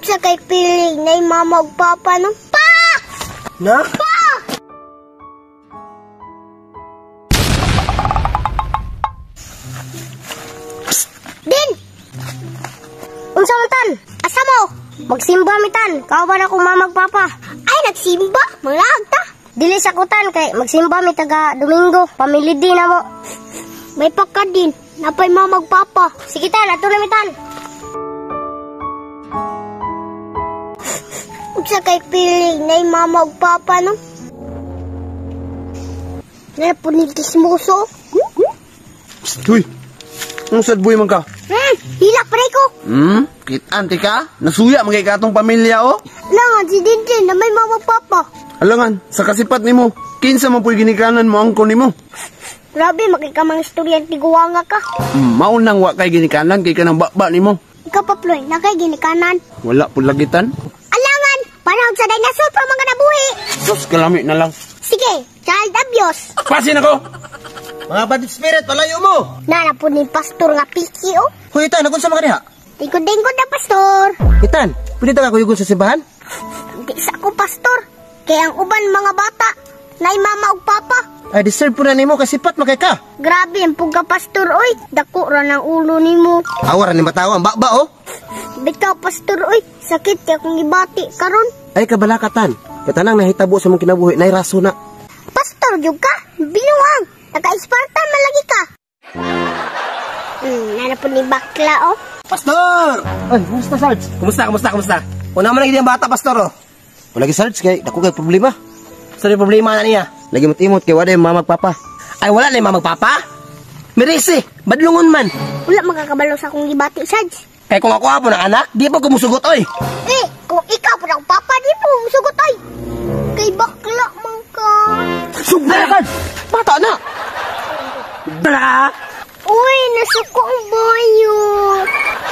Unsa kay feeling na mama ug papa no? Pa! Nak? Pa! Psst! Din! Unsa man tan? Asa mo? Magsimba mi tan. Kauban ako mama ug papa. Ay, nagsimba? Manglaag ta. Dili sa kutan kay magsimba mi taga Domingo. Pamilya din na mo. May pagka din. Napay mama ug papa. Sige tan, ato na mi tan. Unsa kay feeling na mama ug papa no? Napunigkismoso. Psst, huy! Anong sad boy man ka? Hilak pre ko. Kitaan ti ka? Nasuya man kay katong pamilya oh. Langan si Dindin na may mama ug papa. Alangan, sa kasipat nimo, kinsa man puy ginikanan mo angko nimo. Grabe, makikamang istorya tiguwanga ka. Mao nang wa kay ginikanan kay kanang baba nimo. Ikaw pa Ploy, na kay ginikanan. Wala pud lagitan. Alangan, panahon sa dinosaur pa mga nabuhi. Sus, kalami na lang. Sige, child abuse. Pasin ako. Mga bad spirit, palayo mo. Nana po ni pastor nga piki oh. Hoy, Itan, nagunsa mga diha? Tingkod-tingkod na pastor. Itan, pwede ta ka kuyugon sa simbahan? Di sa ako pastor. Kaya ang uban mga bata, nay mama ug papa. Ay, deserve po na nimo kasi sipat makay ka. Grabe ang pugka pastor oy. Dako ra ng ulo nimo. Awa ra ni matawa ang baba oh. Bitaw pastor oy, sakit kay akong gibati karon. Ay kabalakatan. Katanang nahitabo sa mong kinabuhi nay raso na. Pastor jud ka? Binuang. Naka-Spartan man lagi ka. Nana po ni bakla oh. Pastor! Ay, kumusta Sarge? Kumusta? Una man lagi ang bata pastor oh. Wala gi Sarge kay dako kay problema. Sa problema na niya. Lagi motimot kay wala mama ug papa. Ay wala na yung mama ug papa. Merese, badlungon man. Wala makakabalo sa akong gibati Sarge. Kay kung ako apo ng anak, di pa kumusugot oy. Eh, kung ikaw po ng papa, di po kumusugot oy. Kay bakla man ka. Sugdala ka! Bata na! Dala! Uy, nasuko ang bayo.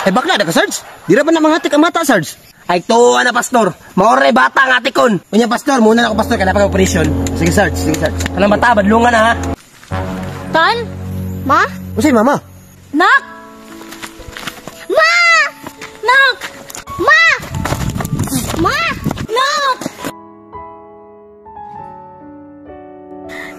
Ay bakla na ka Sarge. Di ra ba na manghatik ang mata Sarge? Ay tuwa na pastor. Maoray bata ang atikon. Unya pastor, muna na ako pastor kay napag-operation. Sige Sarge, sige Sarge. Kanang bata badlungan na ha. Tan? Ma? Unsay mama? Nak! Ma! Nak! Ma! Ma! Nak!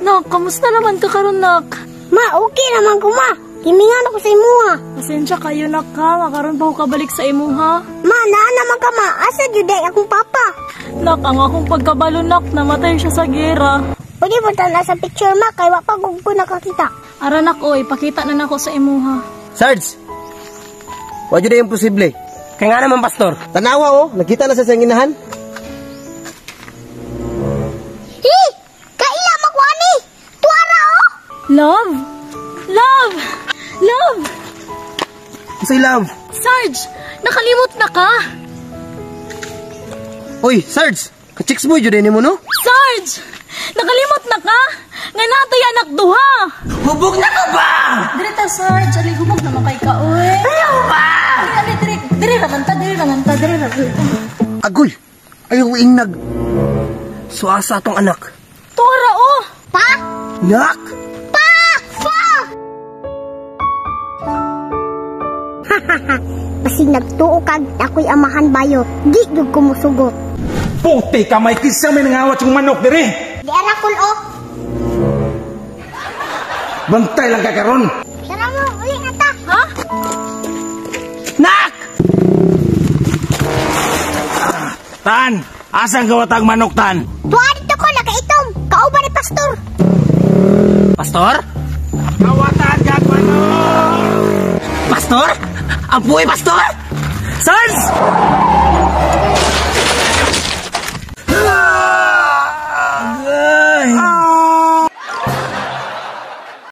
Nak, kamusta naman ka karon, nak? Ma, okay naman ko, ma. Kimingan ako sa imuha. Pasensya kayo, nak, ha? Makaroon pa ko kabalik sa imuha. Ma, naa naman ka, ma. Asa jud ay akong papa? Nak, ang akong pagkabalo, nak, namatay siya sa gera. Pwede mo tanaw sa picture, ma, kay wa pa gud ko nakakita. Ara, nak, oy, pakita na nako sa imuha. Sarge! Wa jud ay imposible. Kay nga naman pastor. Tanawa oh, nakita na sa siyang inahan. Hi! Kaila makuani! Tuara oh! Love? Love! Love! Unsay love? Sarge! Nakalimot na ka! Oy, Sarge! Ka-chicks boy jud nimo no? Sarge! Nakalimot na ka! Nga natay anak duha! Hubog na ka ba? Dire ta, Sarge. Ali, hubog naman kay ka, oy. Ayaw ba? Ali, dire. Dire raman ta, dire raman ta, dire raman ta. Agoy! Ayaw ingnag. Suasa atong anak. Tuara, oh! Pa? Nak! Pa! Pa! Basig nagtuo kag ako'y amahan bayo. Di jud ko musugot. Puti ka may kisa may nangawat yung manok diri. Di ara kul oh. Bantay lang ka karon. Tara mo, uli na ta. Ha? Nak! Tan, asang gawatang manok tan? Tuwa dito ko nakaitom. Kauban ni pastor. Pastor? Kawatan kag manok. Pastor? Ampuy, pastor! Sarge!